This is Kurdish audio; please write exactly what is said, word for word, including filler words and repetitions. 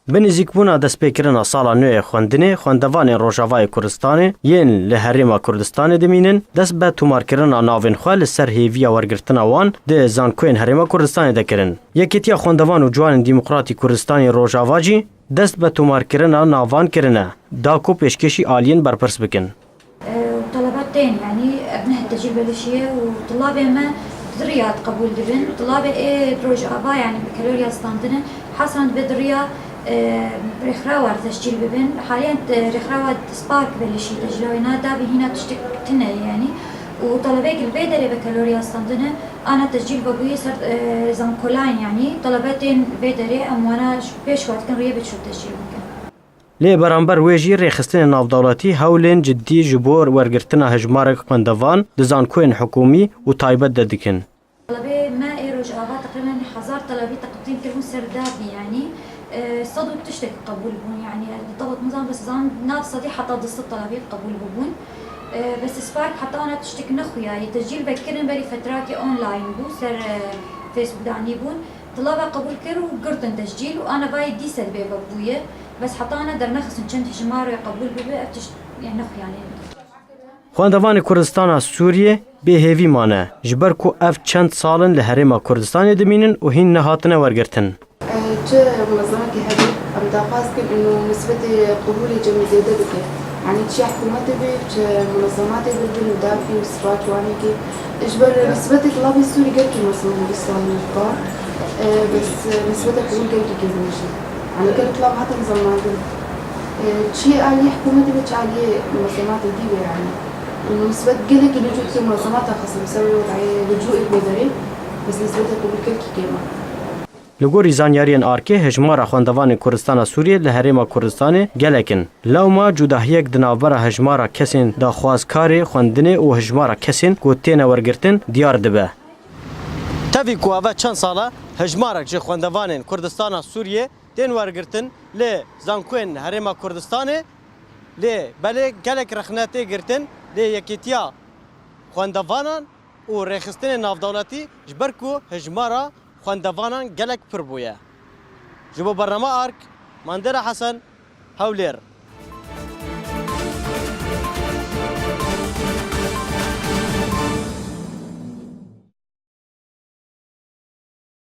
Bi nêzîkbûna destpêkirina sala nû yê xwendinê, xwendevanên Rojavayê Kurdistanê yên li Herêma Kurdistanê dimînin, dest bi tomarkirina navên xwe li ser hêviya wergirtina wan di zankoyên Herêma Kurdistanê de kirin. Yekîtiya Xwendevan û Ciwanên Demokratî Kurdistanê Rojava jî dest bi tomarkirina navan kirine, da ku pêşkêşî aliyên berpirs bikin. E, û telebe tên, yanî ev ne tecîl belişiye û tilabê me di riya qebûl dibin. Tilabê ê Rojava, yanî bakalorya standine, hesand be di riya, e, rêxrawa tescîl bibin. Haliyen, e, rêxrawa Spark belişî tecîla wê nadabe hîna tiştek tune ye, yanî. Û telebeyek li vê derê bakalorya standine, ana tescîl vebûyê ser, e, zankolan, yanî. Telebe tên vê derê, em wana pêş xwe dikin riyê biçûk tescîl bikin. Lê beramber wê jî rêxistinên navdewletî hewlên cidî ji bo wergirtina hejmarek xwendevan di zankoyên hikûmî û taybet de dikin. Telebê me ê Rojava teqrîben hezar telebî teqdim kiribûn ser dabî, yanî, e, sed û tiştek qebûl bûn, yanî, e, di dewlet nizam bes zan nav sedî heta du sed telebî qebûl bûbûn. E, bes Spark heta ana tiştek nexuyaye, tescîl vekirin berî fetrakê online bû, ser, e, Facebook danî bûn. Tilava qebûl kir û girtin tescîl û ana vayê dîse dibê vebûye. Bes heta ana dernexistin çend hijmarê qebûl bibe, ev tişt, yani, nexuyanî. Xwendevanê Kurdistana Sûriyê bêhêvî mane, ji ber ku ev çend sal in li Herêma Kurdistanê dimînin û hîn nehatine wergirtin. Çi munezemekî hebe, em daxwaz dikin û nisbetê qebûlê cem zêde bike. Yanî çi hikûmetê be, çi munezematê be, bin û dafî û sifat wanekî. Ji ber nisbetê tilabên Sûrî gelkî mezin bû salên ji par. E, bes, e, nisbetê qebûl gelkî kêm e jî. Yanî gelek tilab hatin zemandin. E, çi aliyê hikûmetê be, çi aliyê munezematê dî be, yanî. Nisbet gelekî lûcû dike munezemata xesim ser wê wedayê lûcû ê bê derê, bes nisbetê qebûl gelkî kêm e. Li gorî zanyariyên arkê, hejmara xwendevanên Kurdistana Sûriyê li Herêma Kurdistanê gelek in. Lewma cudahiyek di navbera hejmara kesên daxwazkarê xwendinê û hejmara kesên ku têne wergirtin diyar dibe. Tevî ku eve çend sal e hejmarek ji xwendevanên Kurdistana Sûriyê tên wergirtin li zankoyên Herêma Kurdistanê, lê belê gelek rexne tê girtin, lê Yekîtiya Xwendevanan û rêxistinên navdewletî ji ber ku hejmara xwendevanan gelek pir bûye. Ji bo bernama Ark, Mandera Hesen, Hewlêr.